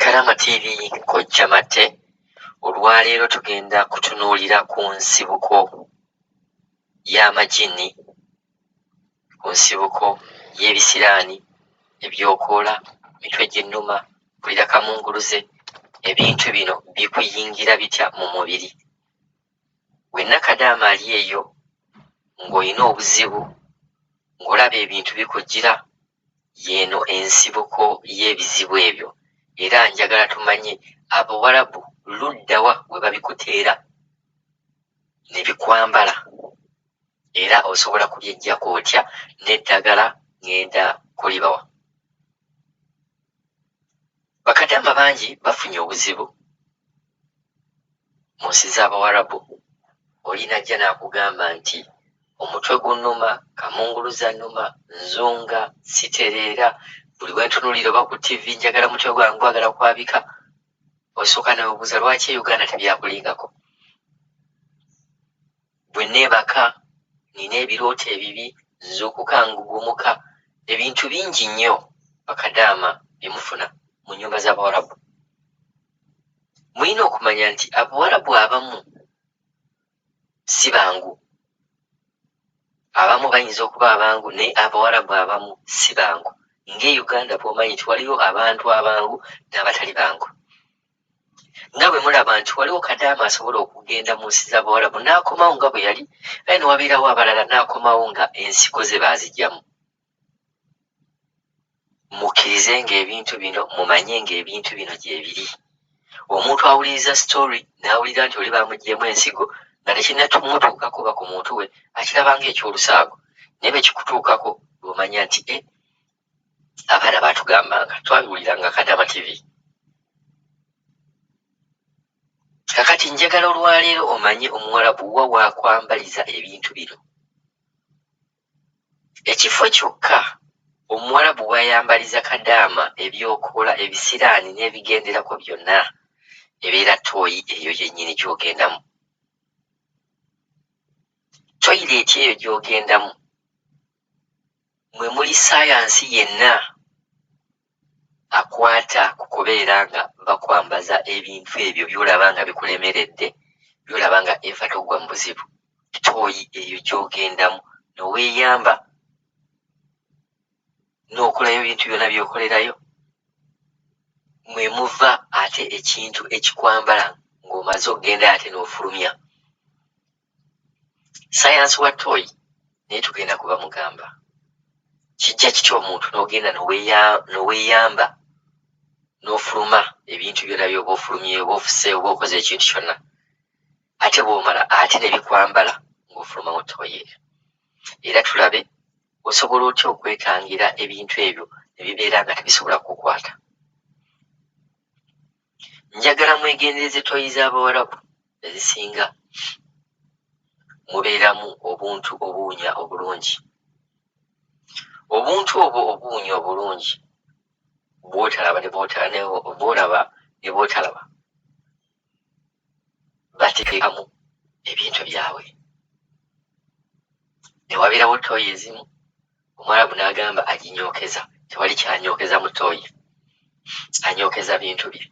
Kalama TV Kojja Matte, olwaleero tugenda kutunuulira ku nsibuko y'amajinni, ku nsibuko y'ebisiraani, ebyokoola, mitwe ginnuma, mpulira kamunguluze, ebintu bino bikuyingira bitya mu mubiri? Wenna kadaama ali eyo ng'olina obuzibu, ng'olaba ebintu bikujjira, y'eno ensibuko y'ebizibu ebyo. Era njagala tumanye Abawarabu ludda wa we babikuteera ne bikwambala, era osobola kubyeggyako otya n'eddagala ŋŋenda kulibawa. Bakadaama bangi bafunye obuzibu mu nsi z'Abawarabu. Oli n'ajja n'akugamba nti omutwe gunnuma, kamunguluze annuma, nzunga, sitereera, buli we ntunuulira oba ku ttivi njagala mutwe gwange gwagala kwabika. Osooka ne weebuuza lwaki e Uganda tebyakulingako. Bwe neebaka nina ebirooto ebibi, nzuukuka ngugumuka, ebintu bingi nnyo bakadaama bye mufuna mu nnyumba z'Abawarabu. Mulina okumanya nti Abawarabu abamu si bangu. Abamu bayinza okuba abangu naye Abawarabu abamu si bangu. Ng'e Uganda bw'omanyi nti waliyo abantu abangu n'abatali bangu. Nga bwe mulaba nti waliwo kadaama asobola okugenda mu nsi z'Abawarabu n'akomawo nga bwe yali, aye ne wabeerawo abalala n'akomawo nga ensigo ze baaziggyamu. Mukkirize ng'ebintu bino, mumanye ng'ebintu bino gyebiri. Omuntu awuliriza story n'awulira nti oli baamuggyemu ensigo nga tekinnatumutuukako oba ku muntu we, akiraba ng'ekyolusaago. Naye bwe kikutuukako lw'omanya nti e abaana baatugambanga, twabiwuliranga Kadaama TV. Kakati njagala olwaleero omanye Omuwarabu wa w'akwambaliza ebintu bino. Ekifo kyokka Omuwarabu w'ayambaliza kadaama ebyokoola, ebisiraani n'ebigenderako byonna ebeera ttooyi eyo yennyini gy'ogendamu. Toyireeti eyo gy'ogendamu mwe muli ssaayansi yenna akwata ku kubeera nga bakwambaza ebintu ebyo by'olaba nga bikulemeredde, by'olaba nga eva toggwa mu buzibu. Ttooyi eyo gy'ogendamu ne weeyamba n'okolayo ebintu byonna by'okolerayo, mwe muva ate ekintu ekikwambala ng'omaze okugendayo ate n'ofulumya. Sayansi wa ttooyi naye tugenda kuba mugamba. Kijja kitya omuntu n'ogenda ne weeyamba n'ofuluma ebintu byonna by'oba ofulumye oba ofuse oba okoze ekintu kyonna, ate bw'omala ate ne bikwambala ng'ofuluma mu ttooyi eyo. Era tulabe osobola otya okwetangira ebintu ebyo ne bibeera nga tebisobola kukukwata. Njagala mwegendereze ttooyi z'Abawarabu ezisinga mubeeramu obuntu obuwunya obulungi. Obuntu obwo obuwunya obulungi bw'otalaba ne bw'olaba ne bw'otalaba bateekamu ebintu byabwe. Ne wabeerawo ttooyi ezimu Omuwarabu n'agamba aginyookeza, tewali ky'anyookeza mu ttooyi, anyookeza bintu bye.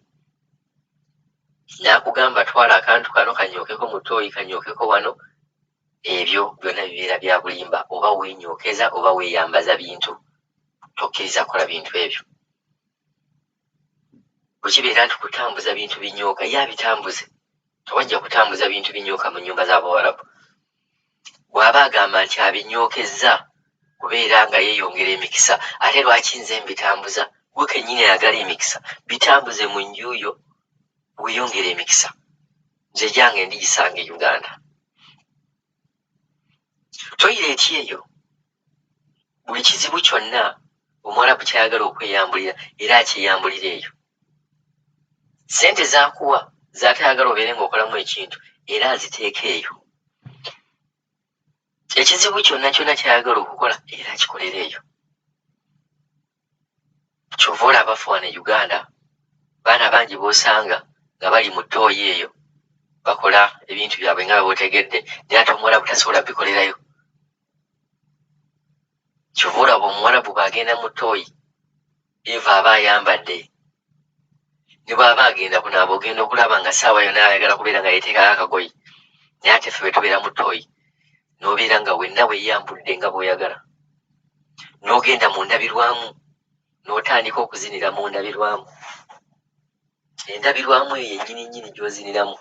N'akugamba twala akantu kano kanyookeko mu ttooyi, kanyookeko wano, ebyo byonna bibeera bya bulimba, oba weenyookeza oba weeyambaza bintu. Tokkiriza kukola bintu ebyo. Bwe kibeera nti kutambuza bintu binyooka, ye abitambuze. Tewajja kutambuza bintu binyooka mu nnyumba z'Abawarabu. Bw'aba agamba nti abinyookezza kubeera nga yeeyongera emikisa, ate lwaki nze mbitambuza? Ggwe kennyini ayagala emikisa, bitambuze mu nju yo weeyongere emikisa. Nze egyange ndigisanga e Uganda. Toyireeti eyo buli kizibu kyonna Omuwarabu ky'ayagala okweyambulira era akyeyambulira eyo. Ssente z'akuwa z'atayagala obeere ng'okolamu ekintu era aziteeka eyo. Ekizibu kyonna kyonna ky'ayagala okukola era akikolera eyo. Ky'ova olaba ffe wano e Uganda baana bangi b'osanga nga bali mu ttooyi eyo bakola ebintu byabwe nga bwe b'otegedde naye ate Omuwarabu tasobola bikolerayo. Kyova olaba Omuwarabu bw'agenda mu ttooyi Eva aba ayambadde. Ne bw'aba agenda kunaaba, ogenda okulaba nga ssaawa yonna ayagala kubeera nga yeeteekayo akagoye. Naye ate ffe bwe tubeera mu ttooyi, n'obeera nga wenna weeyambudde nga bw'oyagala, n'ogenda mu ndabirwamu, n'otandika okuzinira mu ndabirwamu. Endabirwamu eyo yennyini nnyini gy'oziniramu,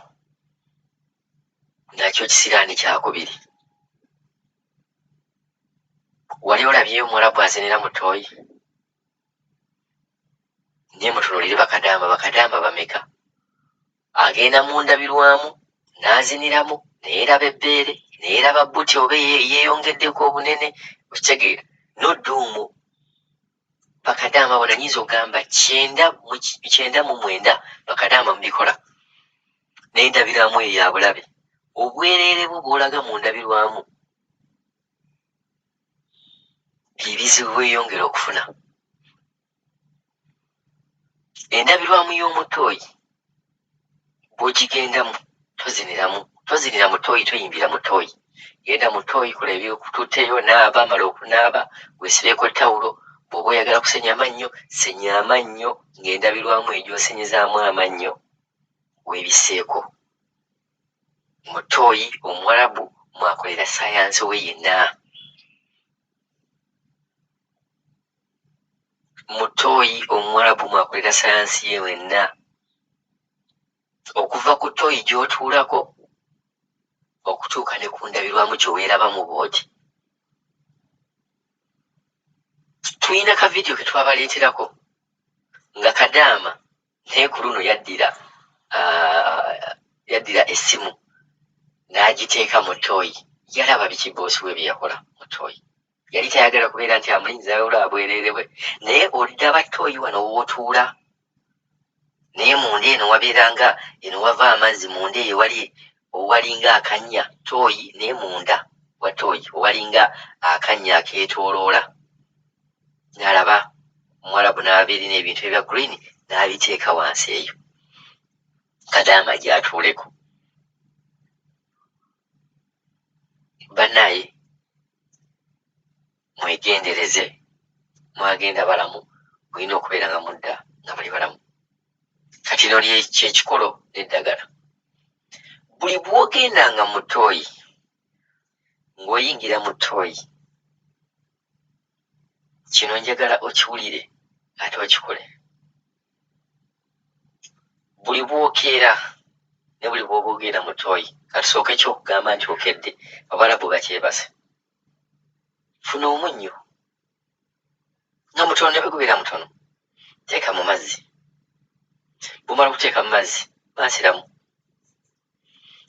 nakyo kisiraani kyakubiri. Wali olabyeyo omuwalabu azinira mu ttooyi? Naye mutunuulire bakadaama, bakadaama bameka? Agenda mu ndabirwamu n'aziniramu, neyeeraba ebbeere, neyeeraba bbuti oba yeeyongeddeko obunene, okitegeera, n'odda omwo. Bakadaama bona nnyinza okugamba 99 bakadaama mubikola. Naye endabirwamu eyo ya bulabe. Obwereere bwo bw'olaga mu ndabirwamu bye bizibu bweyongera okufuna. Endabirwamu y'omu ttooyi bw'ogigendamu toziniramu, tozinira mu ttooyi, toyimbira mu ttooyi. Genda mu ttooyi, kola ebikututteyo, naaba, mala okunaaba, weesibeeko ttawulo. Bw'oba oyagala kusenya amannyo, senya amannyo ng'endabirwamu eyo gy'osenyezaamu amannyo weebisseeko. Mu ttooyi Omuwarabu mw'akolera ssaayansi we yenna. Mu ttooyi Omuwarabu mw'akolera ssaayansi ye wenna. Okuva ku ttooyi gy'otuulako okutuuka ne ku ndabirwamu gye weerabamu bw'oti. Tulina ka vidiyo ke twabaleeterako nga Kadaama naye ku luno yaddira yaddira essimu n'agiteeka mu ttooyi. Yalaba biki bboosi we bye yakola mu ttooyi. Yali tayagala kubeera nti amulinze olaba bwereere bwe, naye olaba ttooyi wano w'otuula naye munda eno wabeera nga eno wava amazzi, munda eyo wali owalinga akannya ttooyi, naye munda wa ttooyi owalinga akannya akeetooloola. N'alaba Omuwarabu n'ava eri n'ebintu ebya green n'abiteeka wansi eyo Kadaama gy'atuuleko. Bannaaye mwegendereze, mwagenda balamu, mulina okubeera nga mudda nga muli balamu. Kati no kyekikolo n'eddagala. Buli bw'ogendanga mu ttooyi, ng'oyingira mu ttooyi, kino njagala okiwulire ate okikole. Buli bw'okeera ne buli bw'oba ogenda mu ttooyi, katusooke eky'okugamba nti okedde, Abawarabu bakyebase. Funa omunnyo nga mutono, ne bwe gubeera mutono, teeka mu mazzi. Bw'omala okuteeka mu mazzi, mansiramu.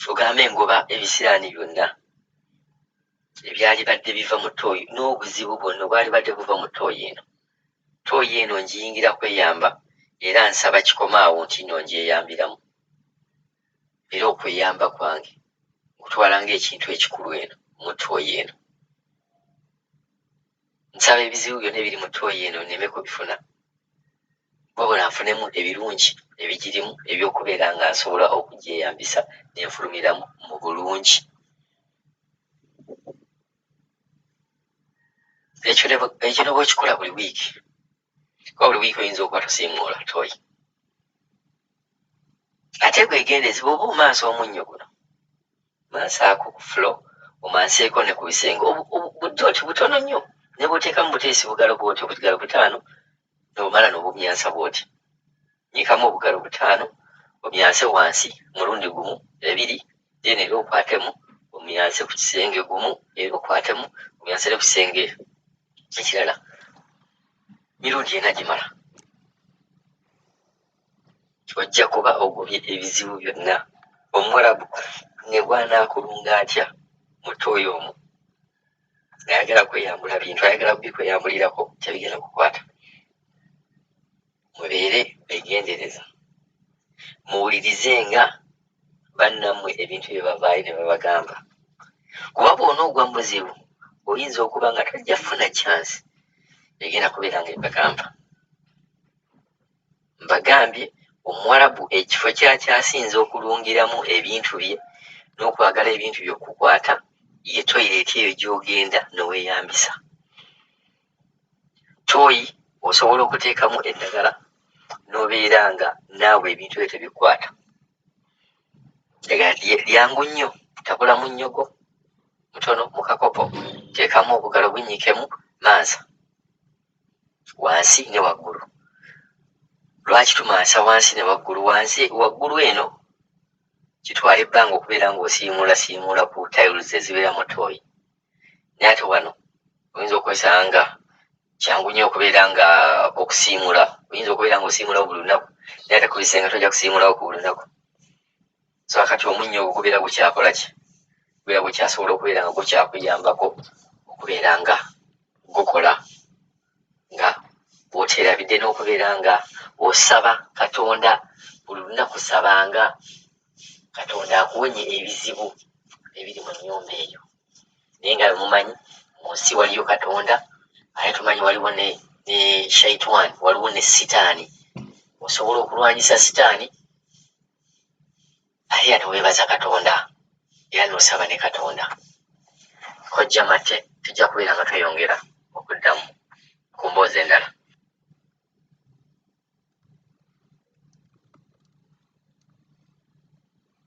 Ogambe ngoba ebisiraani byonna ebyalibadde biva mu ttooyi n'obuzibu bwonna obwalibadde buva mu ttooyi eno. Ttooyi eno ngiyingira kweyamba era nsaba kikome awo nti nno ngyeyambiramu. Era okweyamba kwange nkutwala ng'ekintu ekikulu eno mu ttooyi eno. Nsaba ebizibu byonna ebiri mu ttooyi eno nneme kubifuna, wabula nfunemu ebirungi ebigirimu eby'okubeera nga nsobola okugyeyambisa ne nfulumiramu mu bulungi. Ekyo ne bw'okikola buli wiiki, kuba buli wiiki oyinza okuba tosiimuula ttooyi. Ate weegendereze bw'oba omansa omunnyo guno, mansaako ku floor, omanseeko ne ku bisenge. Budooti butono nnyo, ne bw'oteekamu buteesi bugalo bw'oti, obugalo butaano, n'omala n'obumyansa bw'oti. Nyiikamu obugalo butaano, omyanse wansi mulundi gumu, ebiri, then era okwatemu omyanse ku kisenge gumu, era okwatemu omyanse ne ku kisenge ekirala. Mirundi ena gimala. Ojja kuba ogobye ebizibu byonna. Omuwarabu ne bw'anaakulunga atya mu ttooyi omwo, ng'ayagala kweyambula bintu, ayagala kubikweyambulirako, tebigenda kukwata. Mubeere beegendereza, muwulirizenga bannammwe ebintu bye bavaayo ne babagamba. Kuba bw'onoogwa mu buzibu, oyinza okuba nga tojja kufuna chance egenda kubeera ng'ebagamba. Mbagambye Omuwarabu ekifo ky'akyasinze okulungiramu ebintu bye n'okwagala ebintu bye okukwata ye toyireeti eyo gy'ogenda ne weeyambisa. Ttooyi osobola okuteekamu eddagala. N'obeera nga naawe ebintu ebyo tebikukwata. Ddagala lyangu nnyo, tabula munnyo gwo mutono mu kakopo, teekamu obugalo bunnyikemu, mansa wansi ne waggulu. Lwaki tumansa wansi ne waggulu? Wansi waggulu eno kitwala ebbanga okubeera ng'osiimuulasiimuula ku tiles ezibeera mu ttooyi, naye ate wano oyinza okwesanga nga kyangu nnyo okubeera nga okusiimula, oyinza okubeera ng'osiimulawo buli lunaku, naye ate ku bisenge tojja kusiimulawo ku buli lunaku. So akati omunnyo ogwo gubeera gukyakola ki? Gubeera gukyasobola okubeera nga gukyakuyambako okubeera nga gukola, nga bw'oteerabidde n'okubeera nga osaba Katonda buli lunaku. Sabanga Katonda akuwonye ebizibu ebiri mu nnyumba eyo. Naye nga mumanyi mu nsi waliyo Katonda, ate tumanyi waliwo ne shaitwani, waliwo ne sitaani. Osobola okulwanyisa sitaani ate era neweebaza Katonda era n'osaba ne Katonda. Kojja Mate, tujja kubeera nga tweyongera okuddamu ku mboozi endala.